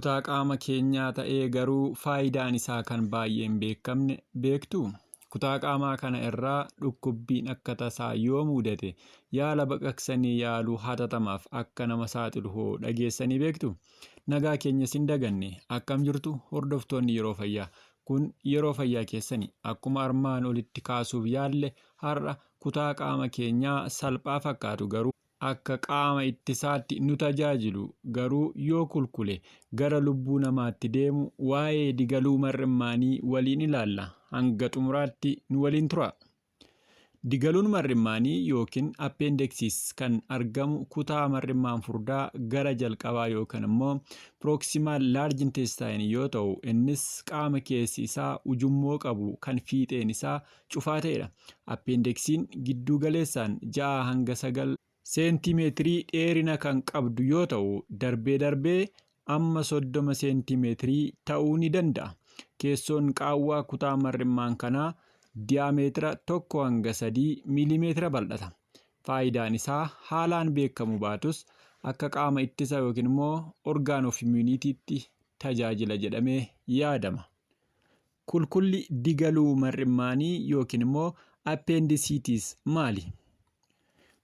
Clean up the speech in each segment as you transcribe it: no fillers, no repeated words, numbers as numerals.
Kutaa qaama keenyaa ta'ee garuu faayidaan isaa kan baay'ee hin beekamne beektuu? Kutaa qaamaa kana irraa dhukkubbiin akka tasaa yoo mudate yaala baqaqsanii yaaluu hatatamaaf akka nama saaxilu hoo dhageessanii beektuu? Nagaa keenyas hin daganne. Akkam jirtu hordoftoonni Yeroo Fayyaa? Kun Yeroo Fayyaa keessani. Akkuma armaan olitti kaasuuf yaalle har'a kutaa qaama keenyaa salphaa fakkaatu garuu akka qaama ittisaatti nu tajaajilu garuu yoo kulkule gara lubbuu namaatti deemu waa'ee digaluu mar'immaanii waliin ilaalla. Hanga xumuraatti nu waliin turaa. Digaluun mar'immaanii yookiin appendexis kan argamu kutaa mar'immaan furdaa gara jalqabaa yookiin immoo proximal large intestine yoo ta'u innis qaama keessi isaa ujummoo qabu kan fiixeen isaa cufaa ta'edha. Appendeksiin gidduu galeessaan 6 hanga 9 seentimeetirii dheerina kan qabdu yoo ta'u darbee darbee amma 30 seentimeetirii ta'uu ni danda'a. Keessoon qaawwaa kutaa mar'immaan kanaa diyaameetira 1 hanga 3 miilimeetira bal'ata. Faayidaan isaa haalaan beekamu baatus akka qaama ittisa yookiin immoo organ of immunity tajaajila jedhamee yaadama. Kulkulli digaluu mar'immaanii yookiin immoo appendicitis maali?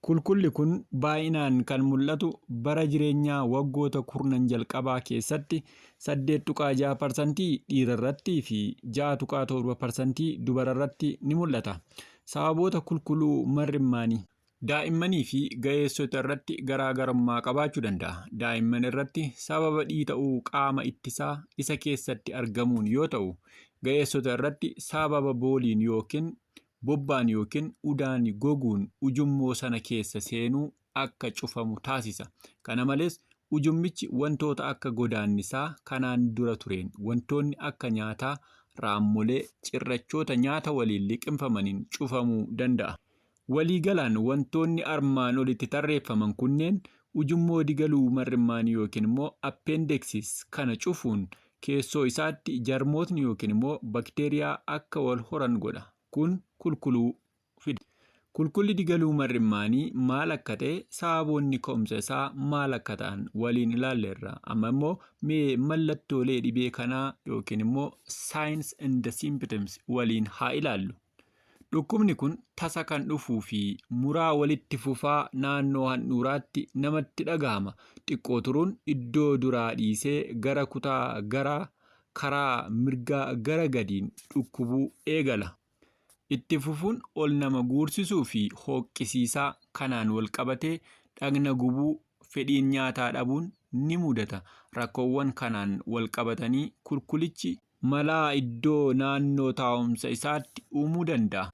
Kulkulli kun baay'inaan kan mul'atu bara jireenyaa waggoota kurnan jalqabaa keessatti 8.6 parsantii dhiirarratti fi 6.7 parsantii dubararratti ni mul'ata. Sababoota kulkuluu mar'immaanii. Daa'immanii fi ga'eessota irratti garaagarummaa qabaachuu danda'a. Daa'imman irratti sababa dhiita'uu qaama ittisaa isa keessatti argamuun yoo ta'u, ga'eessota irratti sababa booliin yookiin bobbaan yookiin udaan goguun ujummoo sana keessa seenuu akka cufamu taasisa. Kana malees ujummichi wantoota akka godaannisaa kanaan dura tureen wantoonni akka nyaataa, raammolee, cirrachoota nyaata waliin liqimfamaniin cufamuu danda'a. Waliigalaan wantoonni armaan olitti tarreeffaman kunneen ujummoo digaluu mar'immaanii yookiin immoo appendexis kana cufuun keessoo isaatti jarmootni yookiin immoo bakteeriyaa akka wal horan godha. Kun kulkuluu fida. Kulkulli digaluu mar'immaanii maal akka ta'e sababoonni ka'umsa isaa maal akka ta'an waliin ilaalleerra. Amma immoo mee mallattoolee dhibee kanaa yookiin immoo signs and symptoms waliin haa ilaallu. Dhukkubni kun tasa kan dhufuu fi muraa walitti fufaa naannoo handhuuraatti namatti dhagahama. Xiqqoo turuun iddoo duraa dhiisee gara kutaa garaa karaa mirgaa gara gadiin dhukkubuu eegala. Itti fufuun ol nama guursisuu fi hooqqisiisaa kanaan wal qabatee dhagna gubuu, fedhiin nyaataa dhabuun ni mudata. Rakkoowwan kanaan wal qabatanii kulkulichi malaa iddoo naannoo taa'umsa isaatti uumuu danda'a.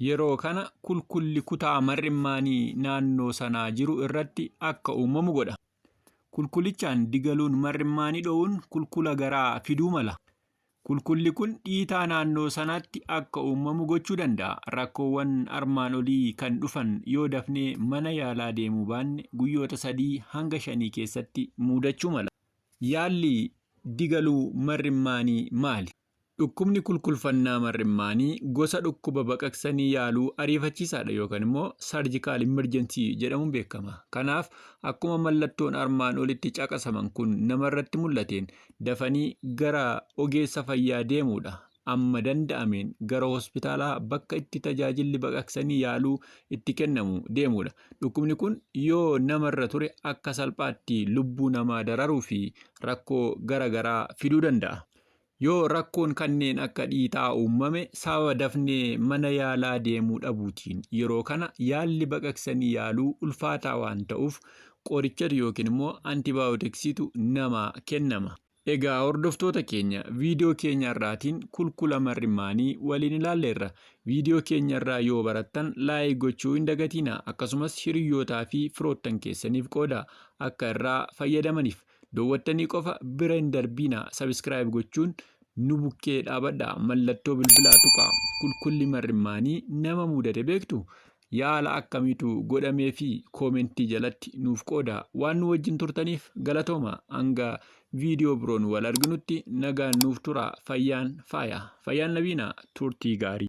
Yeroo kana kulkulli kutaa mar'immaanii naannoo sanaa jiru irratti akka uumamu godha. Kulkulichaan digaluun mar'immaanii dho'uun kulkula garaa fiduu mala. Kulkulli kun dhiitaa naannoo sanaatti akka uumamu gochuu danda'a. Rakkoowwan armaan olii kan dhufan yoo dafnee mana yaalaa deemuu baanne guyyoota 3 hanga 5 keessatti mudachuu mala. Yaalli digaluu mar'immaanii maali? Dhukkubni kulkulfannaa mar'immaanii gosa dhukkuba baqaqsanii yaaluu ariifachiisaadha yookaan immoo surgical emergency jedhamuun beekama. Kanaaf akkuma mallattoon armaan olitti caqasaman kun namarratti mul'ateen dafanii gara ogeessa fayyaa deemuudha. Amma danda'ameen gara hospitaalaa bakka itti tajaajilli baqaqsanii yaaluu itti kennamu deemuudha. Dhukkubni kun yoo namarra ture akka salphaatti lubbuu namaa dararuu fi rakkoo gara garaa fiduu danda'a. Yoo rakkoon kanneen akka dhiitaa uumame sababa dafnee mana yaalaa deemuu dhabuutiin yeroo kana yaalli baqaqsanii yaaluu ulfaataa waan ta'uuf qorichatu yookiin immoo antibioticsiitu namaa kennama. Egaa hordoftoota keenya, viidiyoo keenya irraatiin kulkula mar'immaanii waliin ilaalleerra. Viidiyoo keenya irraa yoo barattan like gochuu hin dagatinaa. Akkasumas hiriyyootaa fi firoottan keessaniif qooda akka irraa fayyadamaniif. Daawwattanii qofa bira hin darbiinaa, subscribe gochuun nu bukkee dhaabadhaa, mallattoo bilbilaa tuqaa. Kulkulli mar'immaanii nama mudate beektu? Yaala akkamiitu godhamee fi koomentii jalatti nuuf qooda. Waan nu wajjin turtaniif galatooma. Hanga viidiyoo biroon wal arginutti nagaan nuuf tura. Fayyaan faaya. Fayyaan nabiina turtii gaarii.